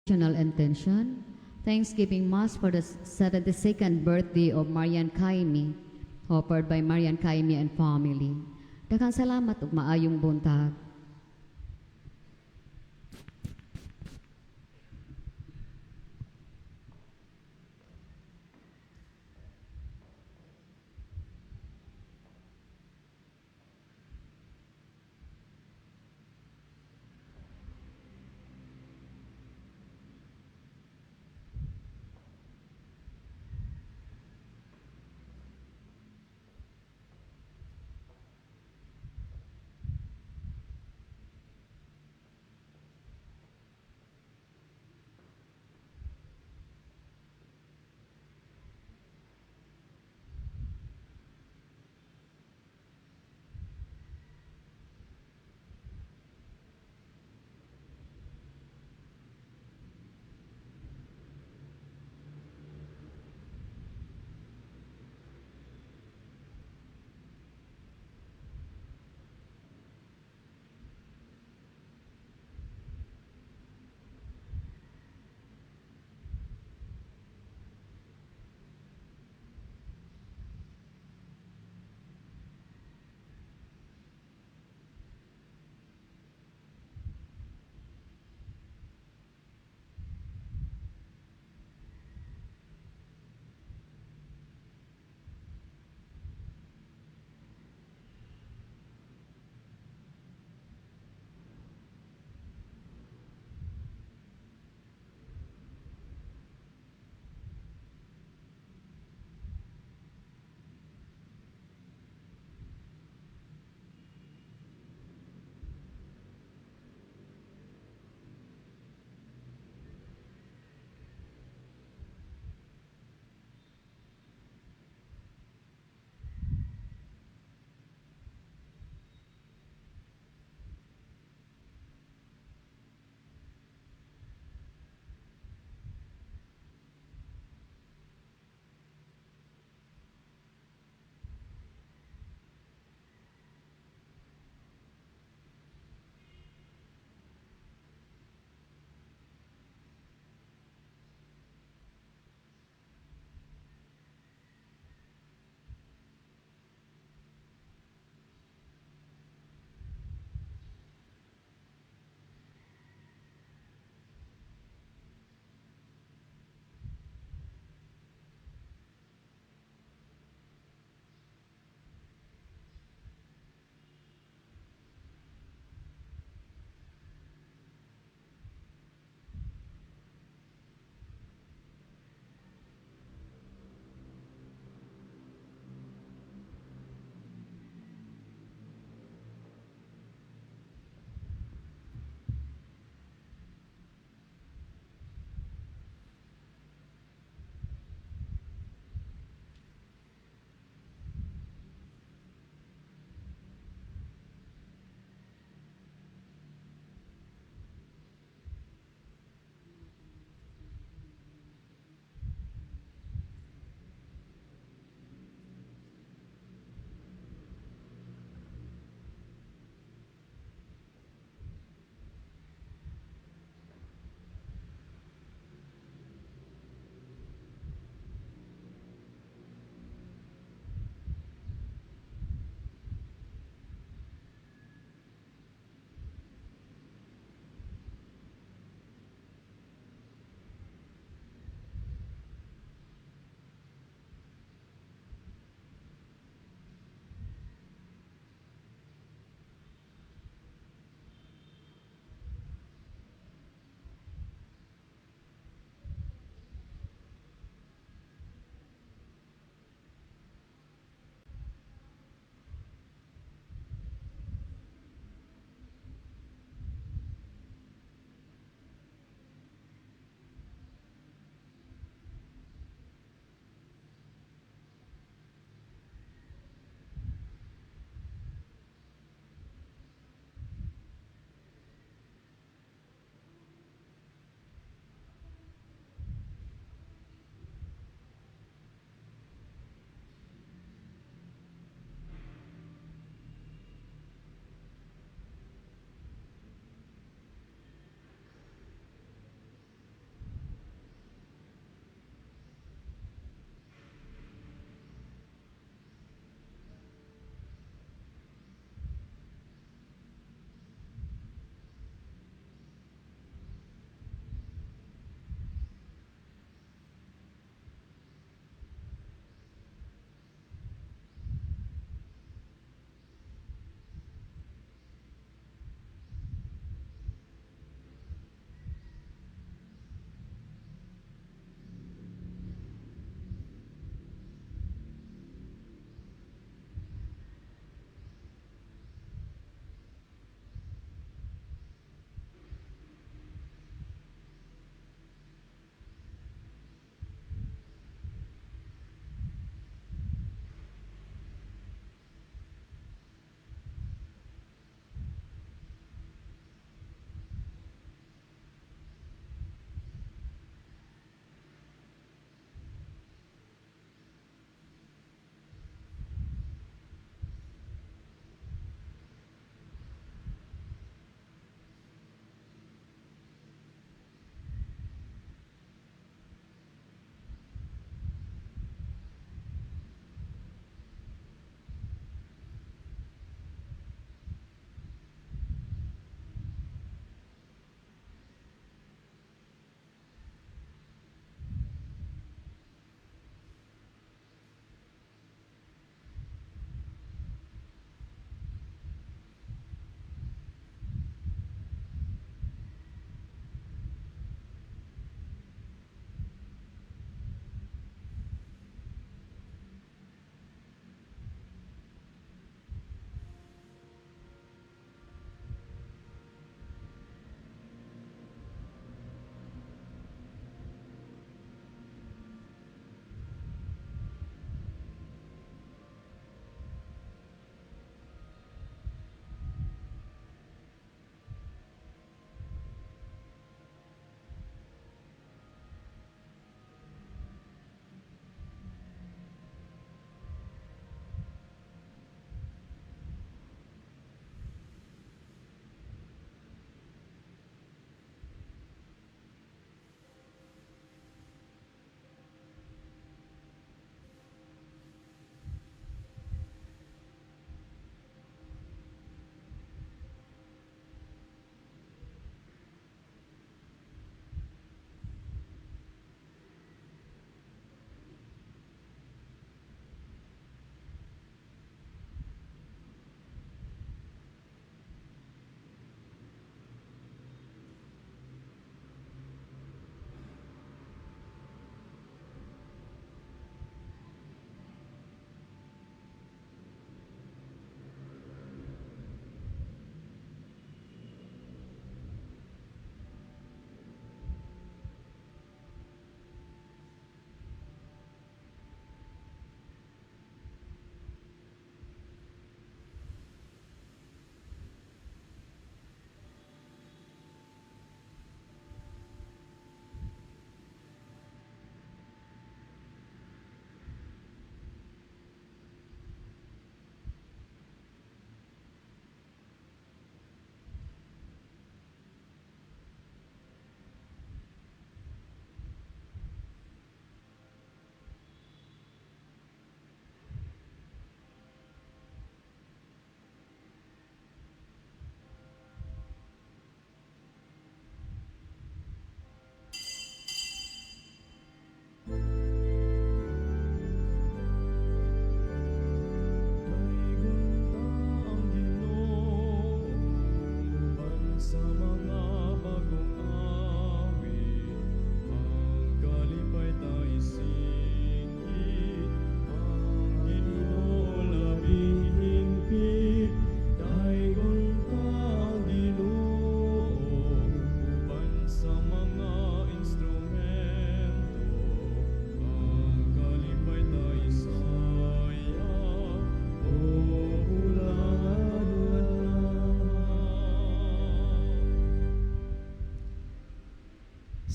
Intention, Thanksgiving Mass for the 72nd birthday of Marian Kaimi, offered by Marian Kaimi and family. Daghang salamat ug maayong buntag.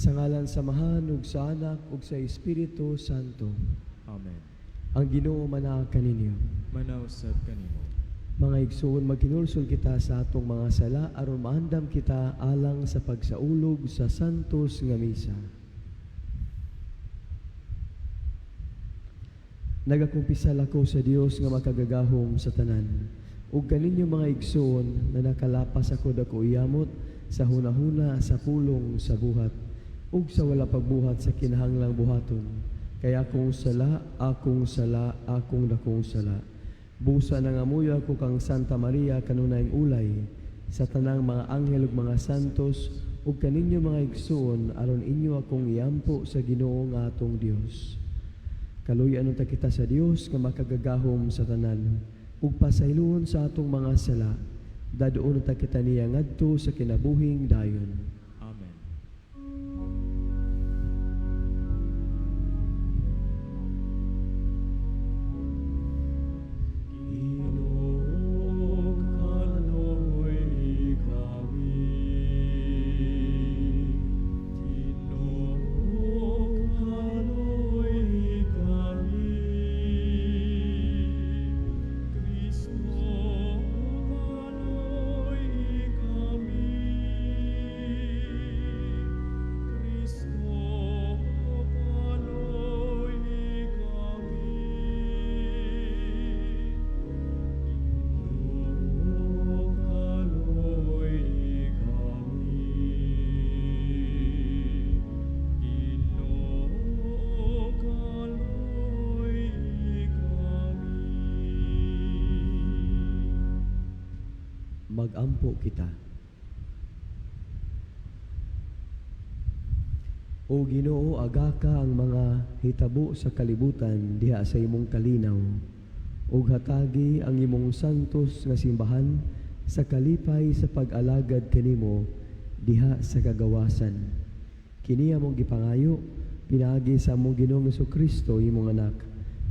Sa ngalan sa Amahan ug sa Anak ug sa Espiritu Santo. Amen. Ang Ginoo manaa kaninyo. Manausab kanimo. Mga igsoon, maghinulsol kita sa atong mga sala aron maandam kita alang sa pagsaulog sa Santos nga Misa. Nagakumpisal ako sa Dios nga makagagahom sa tanan. Ug kaninyo, mga igsoon, na nakalapas ako dako yamot sa hunahuna, sa pulong, sa buhat ug sa wala pagbuhat sa kinahanglang buhaton. Kay akong sala, akong sala, akong dakong sala. Busa nangamuyo ako kang Santa Maria, kanunayng ulay, sa tanang mga anghel ug mga santos, ug kaninyo, mga igsoon, aron inyo akong iampo sa Ginoo nga atong Dios. Kaluy-an unta kita sa Dios nga makagagahom sa tanan ug pasayloon sa atong mga sala. Dad-on unta kita niya ngadto sa kinabuhing dayon. Amen. Ginoo, kaluy-i kami. Ginoo, kaluy-i kami. Kristo, kaluy-i kami. Kristo, kaluy-i kami. Ginoo, kaluy-i kami. Ginoo, kaluy-i kami. Magampo kita. O Ginoo, agaka ang mga hitabo sa kalibutan diha sa imong kalinaw, ug hatagi ang imong santos nga simbahan sa kalipay sa pag-alagad kanimo diha sa kagawasan. Kini among gipangayo pinaagi sa among Ginoong Kristo, imong anak,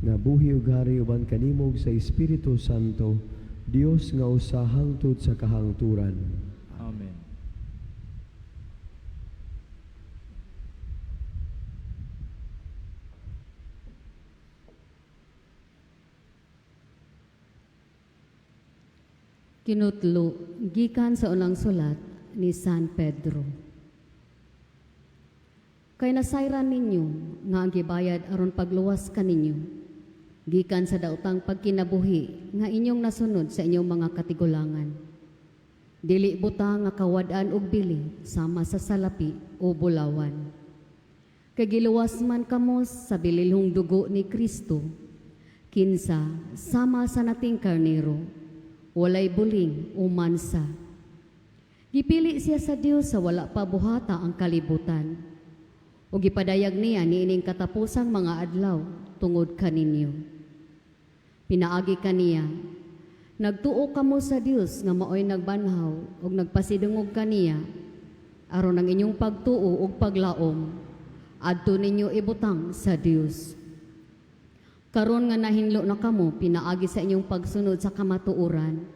nga buhi ug hari uban kanimo ug sa Espiritu Santo, Dios nga usa hangtod sa kahangturan. Amen. Kinutlo gikan sa unang sulat ni San Pedro. Kay nasayran ninyo nga ang gibayad aron pagluwas kaninyo gikan sa daotang pagkinabuhi nga inyong nasunod sa inyong mga katigulangan. Dili butang nga kawad-an og bili sama sa salapi o bulawan. Kay giluwas man kamo sa bililhong dugo ni Kristo, kinsa sama sa nating karnero, walay buling o mansa. Gipili siya sa Dios sa wala pa buhata ang kalibutan. O gipadayag niya niining katapusang mga adlaw tungod kaninyo. Pinaagi kaniya, nagtuo kamo sa Dios nga maoy nagbanhaw ug nagpasidungog kaniya aron ang inyong pagtuo ug paglaom adto ninyo ibutang sa Dios. Karon nga nahinlo na kamo pinaagi sa inyong pagsunod sa kamatuoran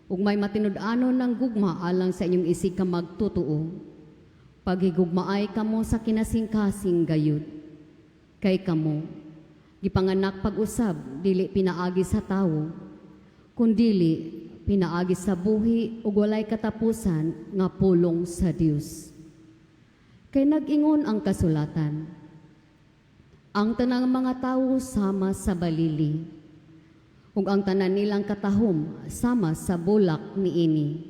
ug may matinud-anon ng gugma alang sa inyong isig ka magtotoo, paghigugmaay kamo sa kinasingkasing gayud. Kay kamo gipanganak pag-usab dili pinaagi sa tawo, kundili pinaagi sa buhi ug walay katapusan nga pulong sa Dios. Kay nag-ingon ang kasulatan, ang tanang mga tawo sama sa balili, ug ang tanan nilang katahom sama sa bulak niini.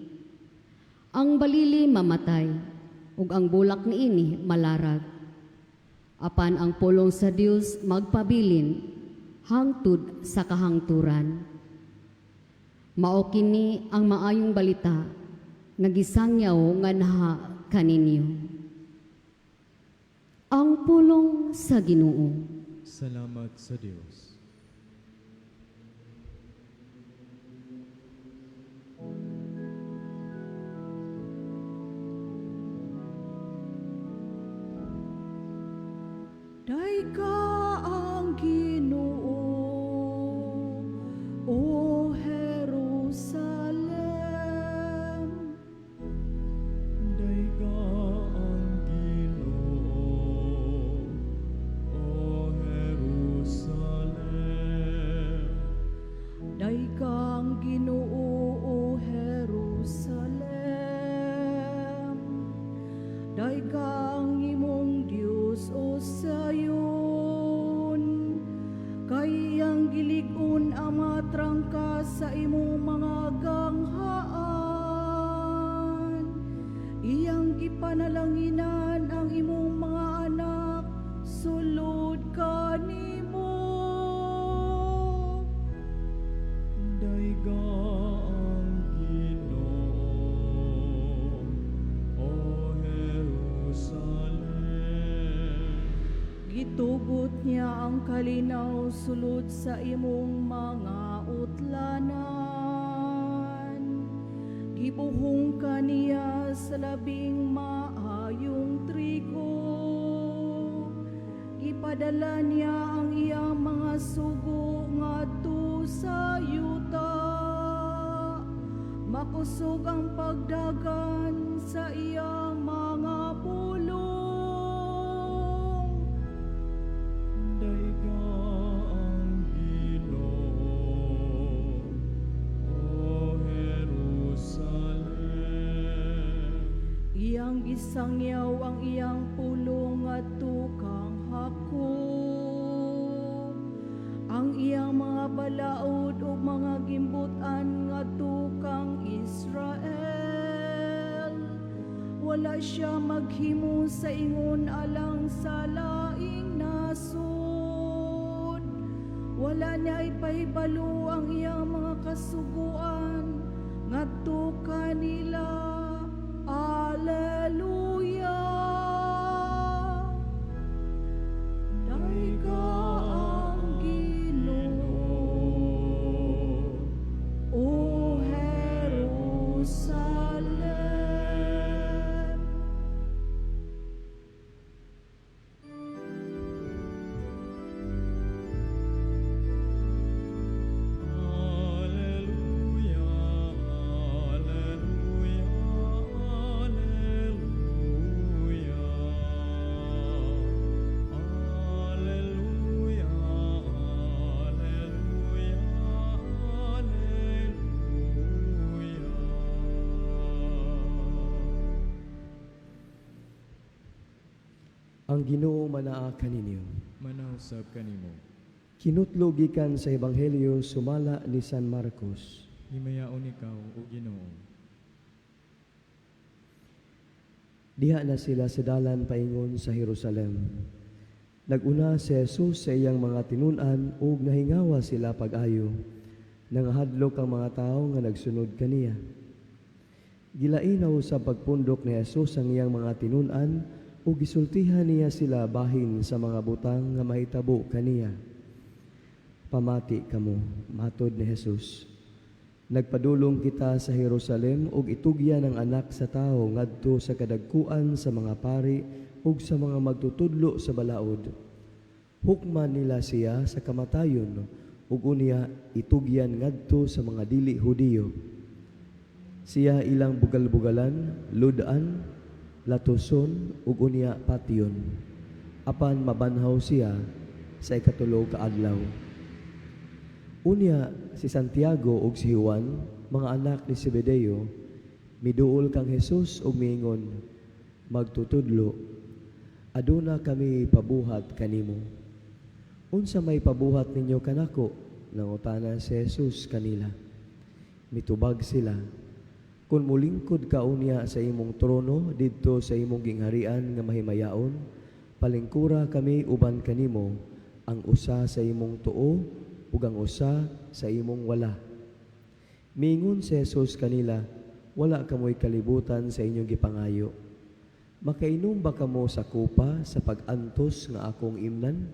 Ang balili mamatay, ug ang bulak niini malarag. Apan ang pulong sa Dios magpabilin hangtod sa kahangturan. Mao kini ang maayong balita nga gisangyaw nganha kaninyo. Ang pulong sa Ginoo. Salamat sa Dios. Dayga ang Ginoo, O Jerusalem. Dayga ang Ginoo. Iyang gilig-on ang mga trangka sa imong mga ganghaan. Iyang gipanalanginan ang imong mga anak sulod kanimo. Dayga ang Ginoo, O Jerusalem. Gitugot niya ang kalinaw sulod sa imong mga utlanan. Gibuhong ka niya sa labing maayong trigo. Gipadala niya ang iyang mga sugo ngadto sa yuta. Makusog ang pagdagan sa iyang mga pulong. Dayga ang Ginoo, O Jerusalem. Iyang gisangyaw ang iyang pulong ngadto kang Jacob. Ang iyang mga balaod ug mga gimbut-an ngadto kang Israel. Wala siya maghimo sa ingon alang sa laing nasod. Wala niya ipahibalo ang iyang mga kasuguan ngadto kanila. Alleluia. Dayga ang Ginoo, O Jerusalem. Alleluia, alleluia, alleluia. Alleluia, alleluia, alleluia. Ang Ginoo manaa kaninyo. Manausab kanimo. Kinutlo gikan sa Ebanghelyo sumala ni San Marcos. Himayaon ikaw, o Ginoo. Diha na sila sa dalan paingon sa Jerusalem. Naguna si Jesus sa iyang mga tinun-an ug nahingawa sila pag-ayo. Nangahadlok ang mga tawo nga nagsunod kaniya. Gilainaw sa pagpundok ni Jesus ang iyang mga tinun-an ug gisultihan niya sila bahin sa mga butang nga mahitabo kaniya. Pamati kamo, matod ni Jesus. Nagpadulong kita sa Jerusalem ug itugyan ang anak sa tawo ngadto sa kadagkuan sa mga pari ug sa mga magtutudlo sa balaod. Hukman nila siya sa kamatayon ug unya itugyan ngadto sa mga dili Hudiyo. Siya ilang bugal-bugalan, ludan, latuson ug unya patyon. Apan mabanhaw siya sa ikatulo ka adlaw. Unya si Santiago ug si Juan, mga anak ni Zebedeo, miduol kang Jesus ug miingon, "Magtutudlo, aduna kami pabuhat kanimo." "Unsa may pabuhat ninyo kanako?" nangutana si Jesus kanila. Mitubag sila, "Kung mulingkod ka unya sa imong trono didto sa imong gingharian nga mahimayaon, palingkura kami uban kanimo, ang usa sa imong tuo ug ang usa sa imong wala." Miingon si Jesus kanila, "Wala kamoy kalibutan sa inyong gipangayo. Makainom ba kamo sa kupa sa pag-antos nga akong imnan?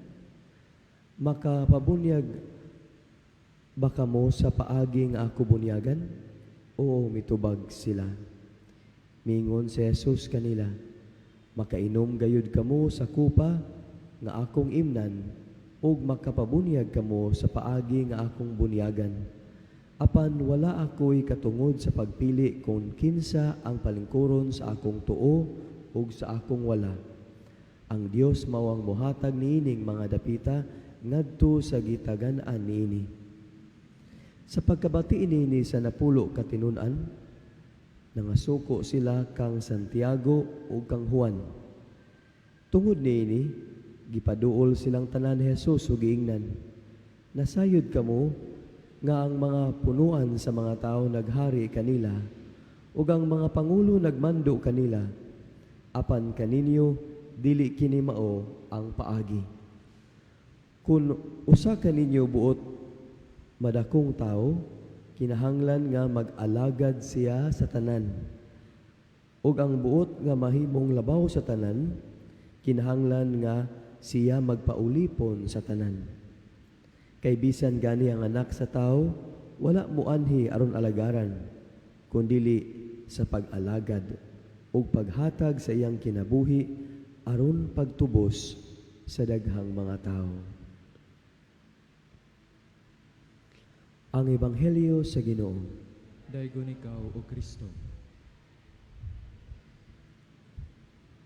Makapabunyag ba kamo sa paagi nga ako bunyagan?" "Oo," mitubag sila. Miingon si Jesus kanila, "Makainom gayud kamo sa kupa nga akong imnan ug makapabunyag kamo sa paagi nga akong bunyagan. Apan wala ako'y katungod sa pagpili kung kinsa ang palingkuron sa akong tuo ug sa akong wala. Ang Dios mao ang mohatag niining mga dapita ngadto sa gitagan-an niini." Sa pagkabati niini sa 10 ka tinun-an, nangasuko sila kang Santiago ug kang Juan. Tungod niini, gipaduol silang tanan ni Jesus ug giingnan, Nasayod kamo nga ang mga punuan sa mga tao naghari kanila, ug ang mga pangulo nagmando kanila. Apan kaninyo dili kini mao ang paagi. Kung usa kaninyo buot madakong tao, kinahanglan nga mag-alagad siya sa tanan. Ug ang buot nga mahimong labaw sa tanan, kinahanglan nga siya magpaulipon sa tanan. Kay bisan gani ang Anak sa Tao, wala muanhi aron alagaran, kundili sa pag-alagad ug paghatag sa iyang kinabuhi aron pagtubos sa daghang mga tao. Ang Ebanghelyo sa Ginoo. Daygon ikaw, O Kristo.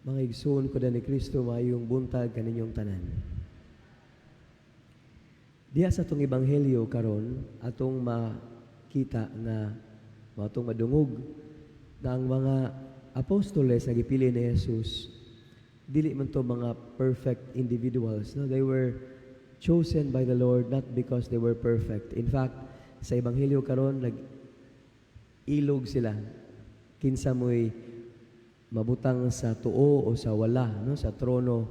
Mga igsoon ko ni Kristo, maayong buntag kaninyong tanan. Diya sa atong ebanghelyo karon, atong makita nga o atong madungog na ang mga apostoles na gipili ni Jesus, dili man to mga perfect individuals, no? They were chosen by the Lord not because they were perfect. In fact, sa ebanghelyo karon, nag-ilog sila kinsa mo'y mabutang sa tuo o sa wala, no, sa trono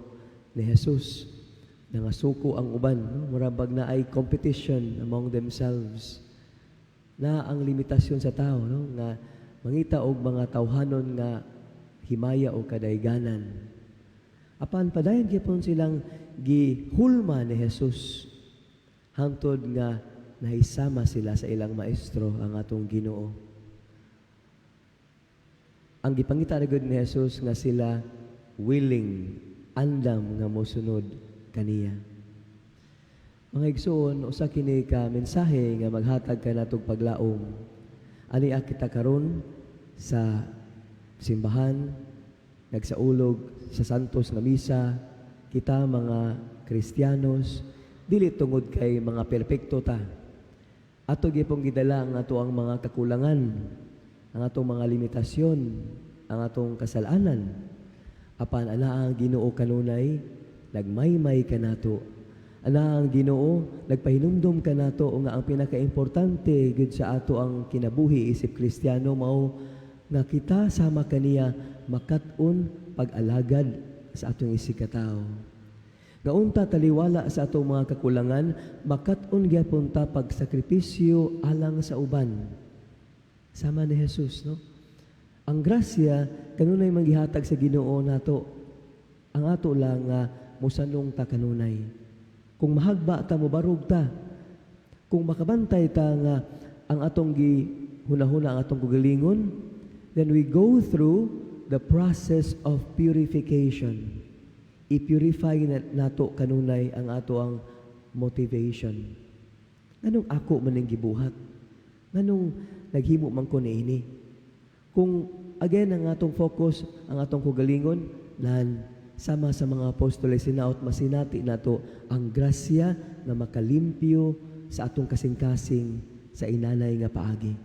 ni Jesus. Nangasuko ang uban, no? Mura bag naay competition among themselves. Na ang limitasyon sa tao, no, nga mangita og mga tawhanon nga himaya o kadayganan. Apan padayon gyapon silang gihulma ni Jesus hangtod nga nahisama sila sa ilang maestro, ang atong Ginoo. Ang gipangita ra gud ni Jesus nga sila willing, andam nga mosunod kaniya. Mga igsoon, usa kini ka mensahe nga maghatag kanatog paglaom. Ani kita karon sa simbahan, nagsaulog sa Santos nga misa, kita mga Kristiyanos, dili tungod kay mga perpekto ta. Ato gyapong gidala ang ato ang mga kakulangan, ang atong mga limitasyon, ang atong kasalanan. Apan ana ang Ginoo kanunay nagmaymay kanato. Ana ang Ginoo nagpahinumdom kanato nga ang pinakaimportante gud sa ato ang kinabuhi isip Kristiyano mao nga kita sama kaniya makat-on pag-alagad sa atong isigkatawo. Nga unta taliwala sa atong mga kakulangan, makat-on gyapon ta pagsakripisyo alang sa uban. Sama ni Jesus, no? Ang grasya kanunay manggihatag sa Ginoo nato. Ang ato lang nga mosanong ta kanunay. Kung mahagba ta, mobarog ta. Kung makabantay ta nga ang atong gihunahuna, ang atong kaugalingon, then we go through the process of purification. I-purify na nato kanunay ang ato ang motivation. Nganong ako man ning gibuhat? Nganong naghimo man ko niini? Kung again ang atong focus, ang atong kaugalingon, nan sama sa mga apostoles, hinaot masinati nato ang grasya nga makalimpyo sa atong kasing-kasing sa inanay nga paagi.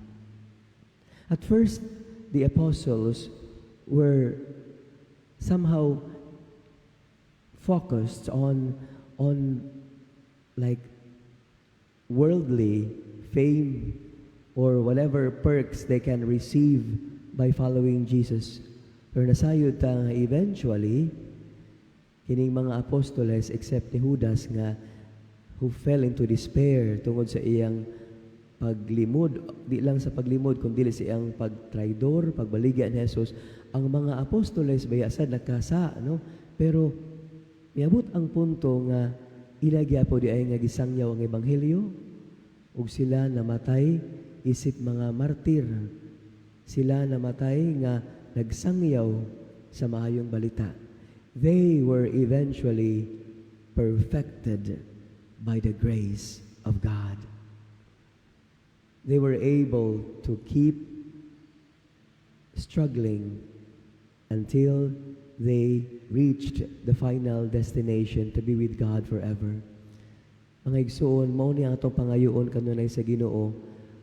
At first, the apostles were somehow focused on like worldly fame or whatever perks they can receive by following Jesus. Pero nasayod ta nga eventually, kining mga apostoles, except ni Judas nga who fell into despair tungod sa iyang paglimod, di lang sa paglimod kundi sa iyang pagtraidor, pagbaligya ni Jesus, ang mga apostoles baya sad nakasa, no? Pero miabot ang punto nga ila gyapon diay nga gisangyaw ang ebanghelyo ug sila namatay isip mga martir. Sila namatay nga nagsangyaw sa maayong balita. They were eventually perfected by the grace of God. They were able to keep struggling until they reached the final destination to be with God forever. Mga igsoon, mao ni ang atong pangayoon kanunay sa Ginoo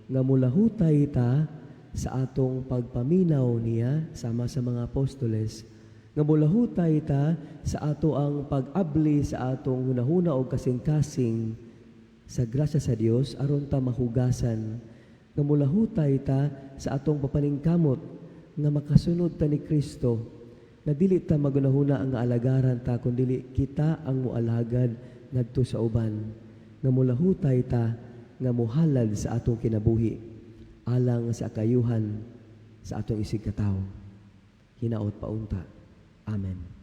nga mulahutay ta sa atong pagpaminaw niya sama sa mga apostoles, nga mulahutay ta sa ato ang pag-abli sa atong hunahuna o kasing-kasing sa Sa grasya sa Dios aron ta mahugasan nga mulahutay ta sa atong papaningkamot nga makasunod ta ni Kristo, nga dili ta magunahuna nga alagaran ta kun dili kita ang moalagad ngadto sa uban, nga mulahutay ta nga mohalad sa atong kinabuhi alang sa kayuhan sa atong isigkatawo. Hinaot paunta. Amen.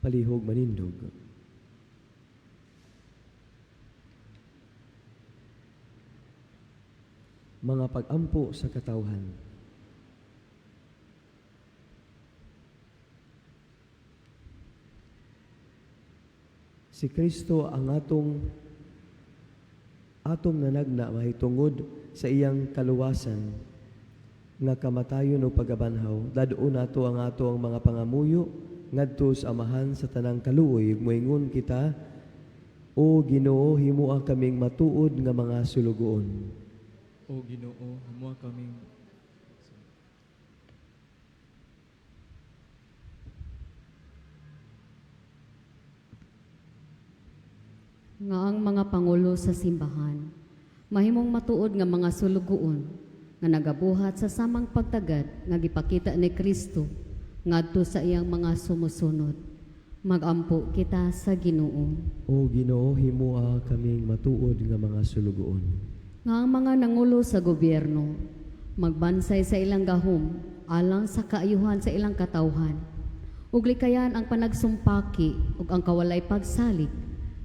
Palihog manindog. Mga pagampo sa katawhan. Si Kristo ang atong atong nanagna mahitungod sa iyang kaluwasan nga kamatayon o pagabanhaw. Dad-on nato ang ato ang mga pangamuyo ngadto sa Amahan sa tanang kaluoy. Moingon kita, O Ginoo, himoa kaming matuod nga mga sulugoon. O Ginoo, himoa kaming Nga ang mga pangulo sa simbahan mahimong matuod nga mga sulugoon nga nagabuhat sa samang pagtagad nga gipakita ni Kristo ngadto sa iyang mga sumusunod. Magampo kita sa Ginoo. O Ginoo, himoa kaming matuod nga mga sulugoon. Nga ang mga nangulo sa gobyerno magbansay sa ilang gahom alang sa kaayuhan sa ilang katawhan ug likayan ang panagsumpaki ug ang kawalay pagsalig.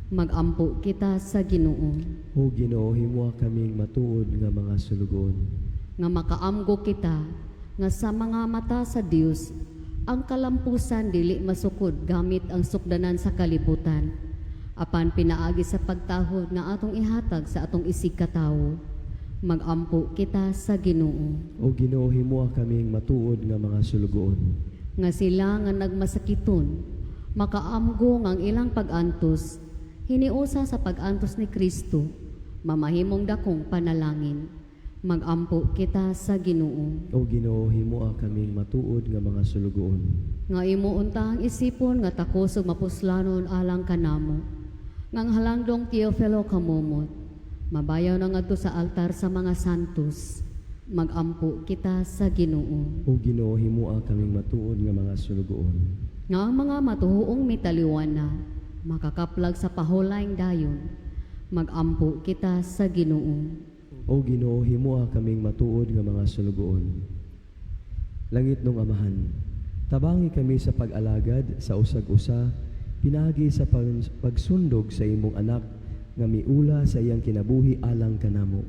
Magampo kita sa Ginoo. O Ginoo, himoa kaming matuod nga mga sulugoon. Nga makaamgo kita nga sa mga mata sa Dios ang kalampusan dili masukod gamit ang sukdanan sa kalibutan, apan pinaagi sa pagtahod nga atong ihatag sa atong isig katawo. Magampo kita sa Ginoo. O Ginoo, himoa kaming matuod nga mga sulugoon. Nga sila nga nagmasakiton makaamgo nga ang ilang pag-antos hiniusa sa pag-antos ni Kristo mamahimong dakong panalangin. Magampo kita sa Ginoo. O Ginoo, himoa kaming matuod nga mga sulugoon. Nga imo unta ang isipon nga takos ug mapuslanon alang kanamo, nga ang halangdong Teofilo kamumot mabayaw na ngadto sa altar sa mga santos. Magampo kita sa Ginoo. O Ginoo, himoa kaming matuod nga mga sulugoon. Nga ang mga matuhuong mitaliwan na makakaplag sa pahulayng dayon. Magampo kita sa Ginoo. O Ginoo, himoa kaming matuod nga mga sulugoon. Langit nung Amahan, tabangi kami sa pag-alagad sa usag-usa, pinaagi sa pagsundog sa imong anak nga miula sa iyang kinabuhi alang kanamo.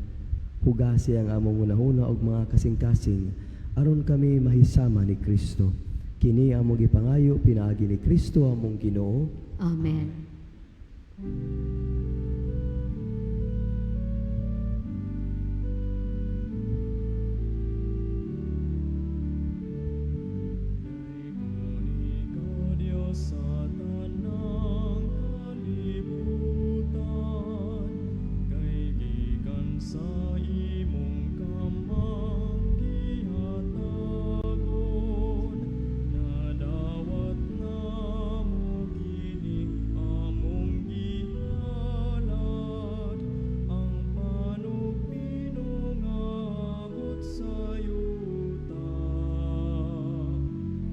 Hugasi ang among hunahuna og mga kasing-kasing aron kami mahisama ni Kristo. Kini among gipangayo pinaagi ni Kristo among Ginoo. Amen. Daygon ikaw, Dios, sa tanang kalibutan, kay gikan sa imong kamang gihatagon, nadawat namo kini among gihalad, ang panugmino nga abot sa yuta.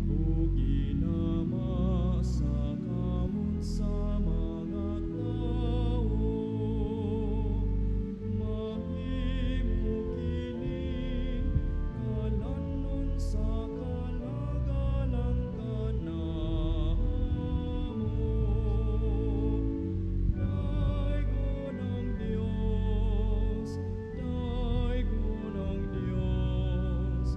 Ug ginama sa kamot sa mga tawo, mahimo kining kalanon sa kalagalang kanamo. Daygon ang Dios, daygon ang Dios,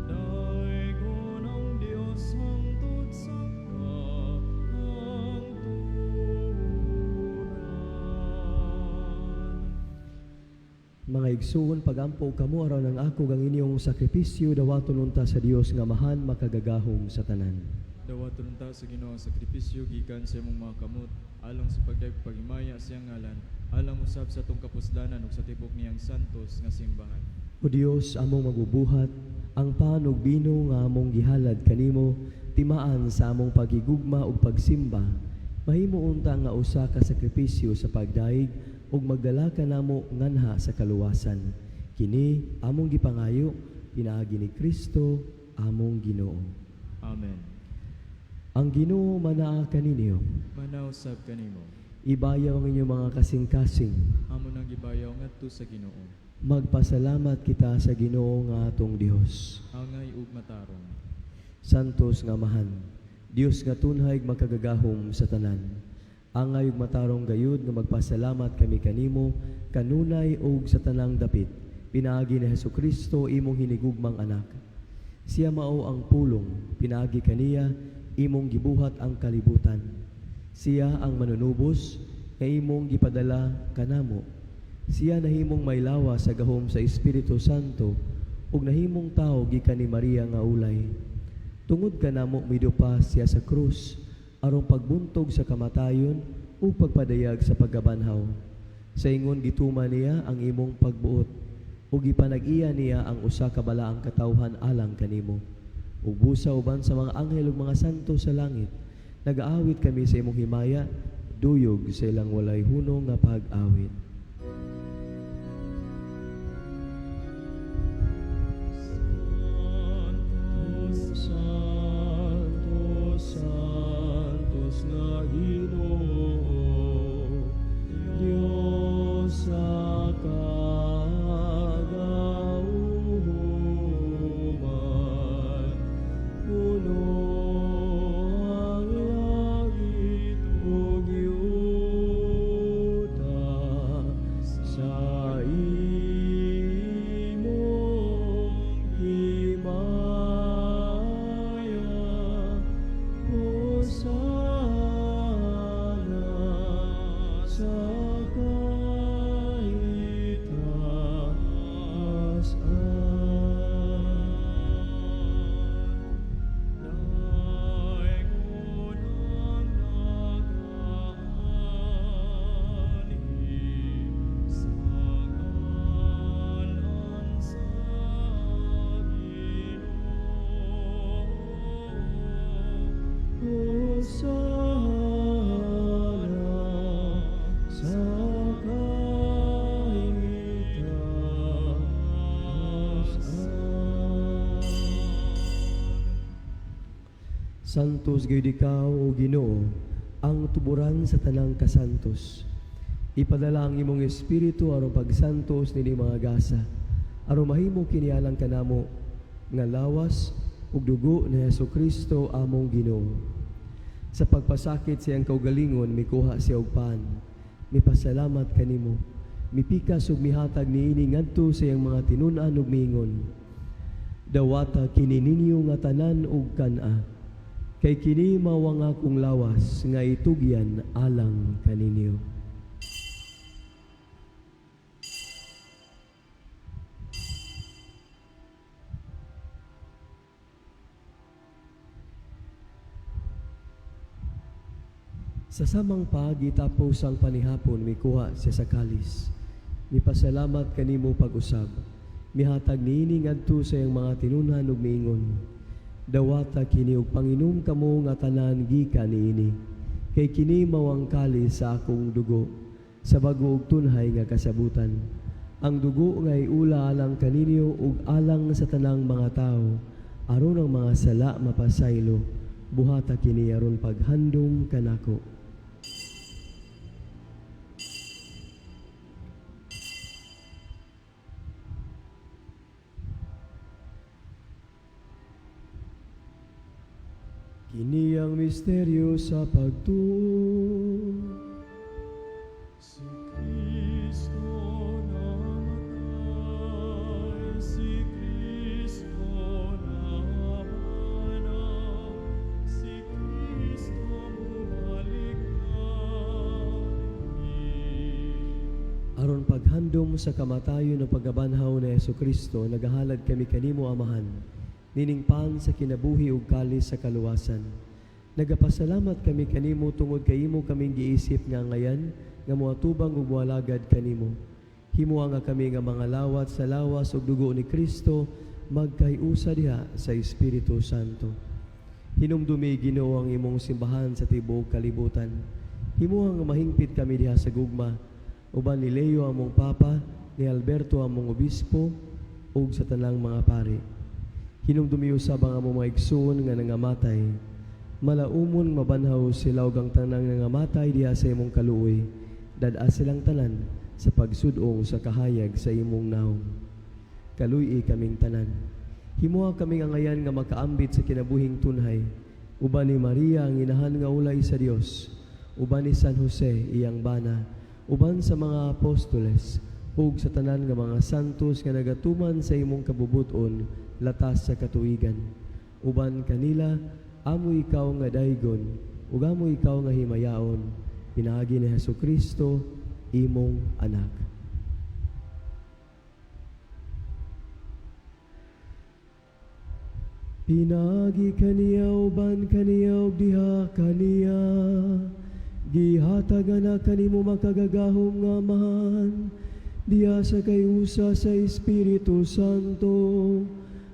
daygon ang Dios hangtod sa kahangturan. Mga igsuon, pagampo kamo aron ang ako gang inyong sakripisyo dawaton unta sa Dios nga Amahan makagagahom sa tanan. Dawaton unta sa Ginoo ang sakripisyo gikan sa imong mga kamot alang sa pagdayeg ug paghimaya sa iyang ngalan, alang usab sa atong kapuslanan ug sa tibok niyang santos nga simbahan. O Dios, among magubuhat, ang pan ug bino nga among gihalad kanimo, Timaan sa among paghigugma ug pagsimba, mahimo unta nga usa ka sakripisyo sa pagdayeg ug magdala kanamo nganha sa kaluwasan. Kini among gipangayo pinaagi ni Kristo among Ginoo. Amen. Ang Ginoo manaa kaninyo. Manausab kanimo. Ibayaw ang inyong mga kasing-kasing. Amo nang gibayaw ngadto sa Ginoo. Magpasalamat kita sa Ginoo nga atong Dios. Angay ug matarong. Santos nga Amahan, Dios nga tunhay makagagahom sa tanan. Angay ug matarong gayud nga magpasalamat kami kanimo kanunay ug sa tanang dapit pinaagi ni Hesukristo imong hinigugmang anak. Siya mao ang pulong, pinaagi kaniya imong gibuhat ang kalibutan. Siya ang manunubos nga imong gipadala kanamo. Siya nahimong may lawas sa gahom sa Espiritu Santo ug nahimong tawo gikan ni Maria nga ulay. Tungod kanamo midupa siya sa krus aron pagbuntog sa kamatayon ug pagpadayag sa pagkabanhaw. Sa ingon gituman niya ang imong pagbuot ug gipanag-iya niya ang usa ka balaang katawhan alang kanimo. Ug busa uban sa mga anghel ug mga santo sa langit, nagaawit kami sa imong himaya, duyog sa ilang walay hunong nga pag-awit. Santos, Santos, Santos nga Ginoo, Dios sa kagauman, puno ang langit ug yuta sa imong himaya. Hosana sa kahitaas-an. Dayon ang nagaanhi sa ngalan sa Ginoo. Hosana sa kahitaas-an. Santos gayud ikaw, o Ginoo, ang tuburan sa tanang kasantos. Ipadala ang imong espiritu aron pagsantos nini mga gasa, aron mahimo kini alang kanamo nga lawas ug dugo ni Hesukristo among Ginoo. Sa pagpasakit sa iyang kaugalingon, mikuha siya og pan. Mipasalamat kanimo. Mipikas ug mihatag niini ngadto sa iyang mga tinun-an ug miingon: Dawata kini ninyo nga tanan ug kan-a. Kay kini mao ang akong lawas nga itugyan alang kaninyo. Sa samang paagi tapos ang panihapon, mikuha siya sa kalis. Mipasalamat kanimo pag-usab. Mihatag niini ngadto sa iyang mga tinun-an ug miingon: Dawata kini ug panginom kamo nga tanan gikan niini. Kay kini mao ang kalis sa akong dugo, sa bago ug tunhay nga kasabutan. Ang dugo nga iula alang kaninyo ug alang sa tanang mga tawo, aron ang mga sala mapasaylo. Buhata kini aron paghandom kanako. Kini ang misteryo sa pagtuo. Si Kristo namatay, si Kristo nabanhaw, si Kristo mubalik na. Aron paghandom sa kamatayon ug pagkabanhaw ni Hesukristo, nagahalad kami kanimo, Amahan, nining pan sa kinabuhi ug kalis sa kaluwasan. Nagapasalamat kami kanimo tungod kay imo kaming giisip nga angayan nga moatubang ug moalagad kanimo. Himoa nga kami nga mga lawat sa lawas ug dugo ni Kristo magkayusa diha sa Espiritu Santo. Hinumdumi Ginoo ang imong simbahan sa tibuok kalibutan. Himuha nga mahingpit kami diha sa gugma uban ni Leo among Papa, ni Alberto among Obispo ug sa tanang mga pari. Hinumdumi usab ang among mga igsoon nga nangamatay. Malaumon mabanhaw sila ug ang tanang nangamatay diha sa imong kaluoy. Dad-a silang tanan sa pagsud-ong sa kahayag sa imong nawong. Kaluy-i kaming tanan. Himuha kaming angayan nga makaambit sa kinabuhing tunhay. Uban ni Maria ang inahan nga ulay sa Dios, uban ni San Jose iyang bana, uban sa mga apostoles, ug sa tanan nga mga santos nga nagatuman sa imong kabubuton latas sa katuigan. Uban kanila, amo ikaw nga daygon, ug amo ikaw nga himayaon, pinaagi ni Hesukristo, imong anak. Pinaagi kaniya uban kaniya ug diha kaniya, gihatagan na kanimo makagagahom nga Amahan, diha sa kayusa sa Espiritu Santo,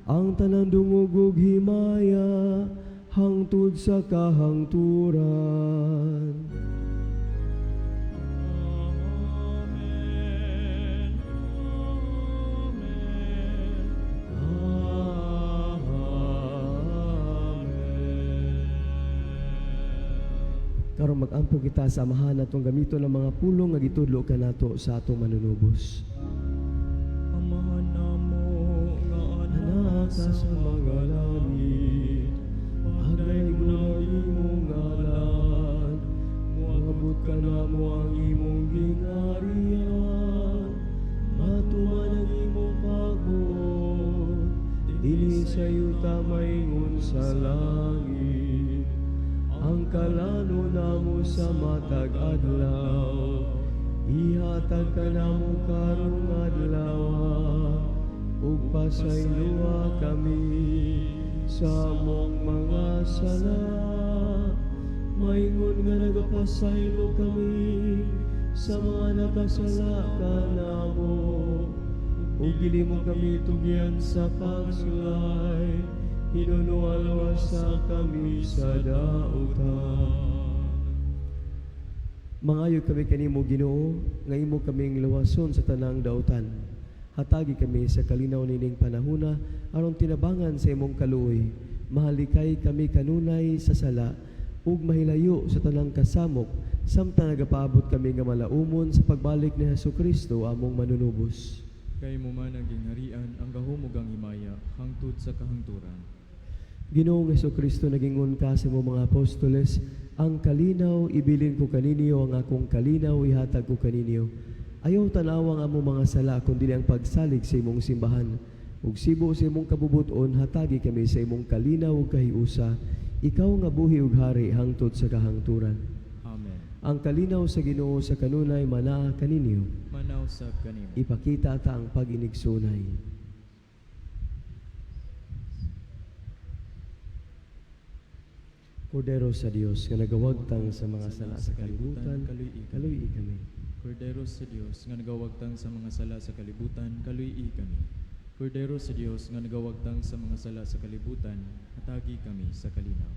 ang tanang dungog ug himaya hangtod sa kahangturan. Amen. Amen. Amen. Karon mag-ampo kita sa Amahan atong gamiton ang mga pulong nga gitudlo kanato sa atong manunubos. Amahan namo nga Anaa anaa ka sa mga langit, pagdaygon ang imong ngalan, moabot kanamo ang imong gingharian, matuman ang imong pagbuot, dinhi sa yuta maingon sa langit. Ang kalanon namo sa matag adlaw, ihatag kanamo karong adlaw, ug pasayloa kami sa among mga sala, maingon nga nagapasaylo kami sa mga nakasala kanamo, ug dili mo kami tugyan sa pagsulay, hinunualwasa kami sa dautan. Mangayo kami kanimo Ginoo, nga imo kaming luwason sa tanang dautan. Hatagi kami sa kalinaw nining panahuna aron tinabangan sa imong kaluoy. Mahalikay kami kanunay sa sala ug mahilayo sa tanang kasamok samtang nagapaabot kami nga malaumon sa pagbalik ni Hesukristo among manunubos. Kay mo man ang gingharian, ang gahom ug ang himaya, hangtod sa kahangturan. Ginoong Hesukristo, nagingon ka sa imong mga apostoles, ang kalinaw ibilin ko kaninyo, ang akong kalinaw ihatag ko kaninyo. Ayaw tanawa ang among mga sala, kundi ang pagsalig sa imong simbahan. Ug sibo sa imong kabubuton, hatagi kami sa imong kalinaw ug kahiusa. Ikaw nga buhi ug hari hangtod sa kahangturan. Amen. Ang kalinaw sa Ginoo sa kanunay manaa kaninyo. Manaw sab kanimo. Ipakita ta ang pag-inigsunay. Kordero sa Dios nga nagawagtang sa mga sala sa kalibutan, kaluy-i kami. Kordero sa Dios nga nagawagtang sa mga sala sa kalibutan, kaluy-i kami. Kordero sa Dios nga nagawagtang sa mga sala sa kalibutan, hatagi kami sa kalinaw.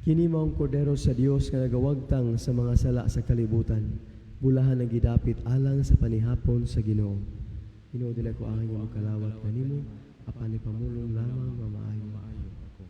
Kini maong kordero sa Dios nga nagawagtang sa mga sala sa kalibutan, bulahan ang gidapit alang sa panihapon sa Ginoo. Ginoo, dili ko angay nga mokalawat kanimo, apan ipamulong lamang nga maayo. Maayo ako.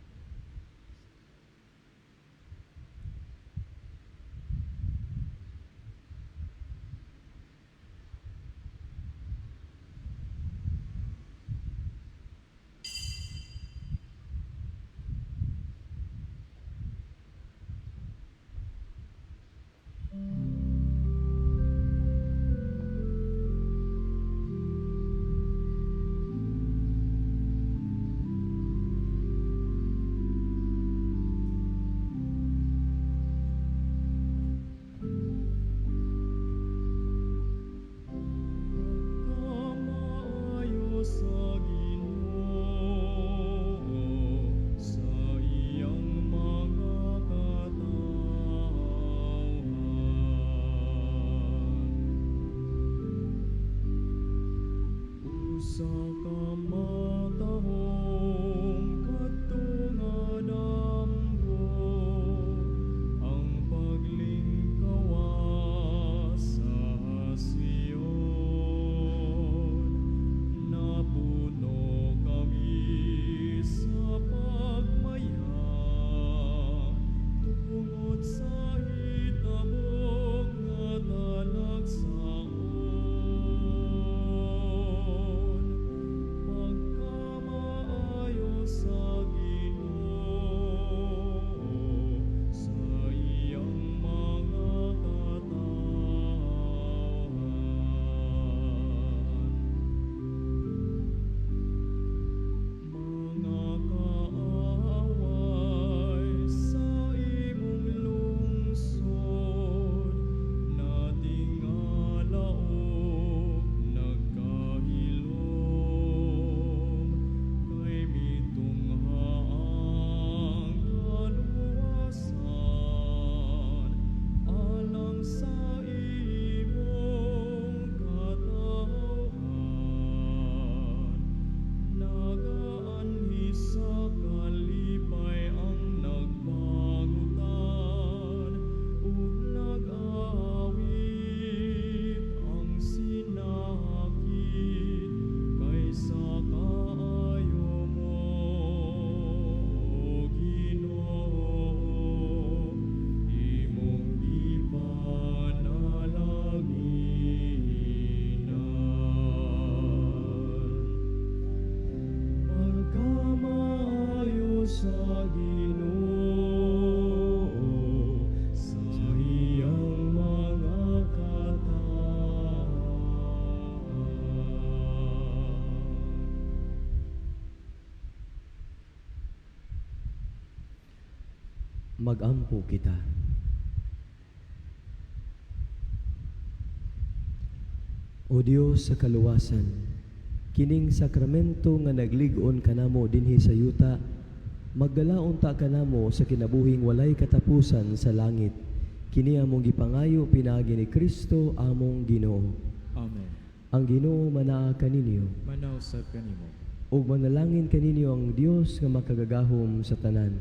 Usa ka matahom kadto nga damgo ang paglingkawas sa Sion. Napuno kami sa pagmaya tungod sa hitabo nga talagsaon. Pagkamaayo sa Ginoo sa iyang mga katawhan. Mga kaaway sa imong lungsod, natingala ug nagkahilom, kay mitungha ang kaluwasan alang sa imong katawhan. Nagaanhi sa kalipay ang nagpangutan ug nag-awit ang sinakit kaysa kaayo mo, O Ginoo, imong gipanalanginan. Pagkamaayo sa Ginoo sa iyang mga katawhan. Magampo kita. O Dios sa kaluwasan, kining sakramento nga naglig-on kanamo dinhi sa yuta, magdala unta kanamo sa kinabuhing walay katapusan sa langit. Kini among gipangayo pinaagi ni Kristo among Ginoo. Amen. Ang Ginoo manaa kaninyo Manaa usab kanimo. ug manalangin kaninyo ang Dios nga makagagahom sa tanan,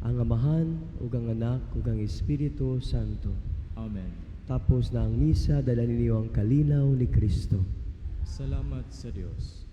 ang Amahan ug ang Anak ug ang Espiritu Santo. Amen. Tapos na ang misa, dala ninyo ang kalinaw ni Kristo. Salamat sa Dios.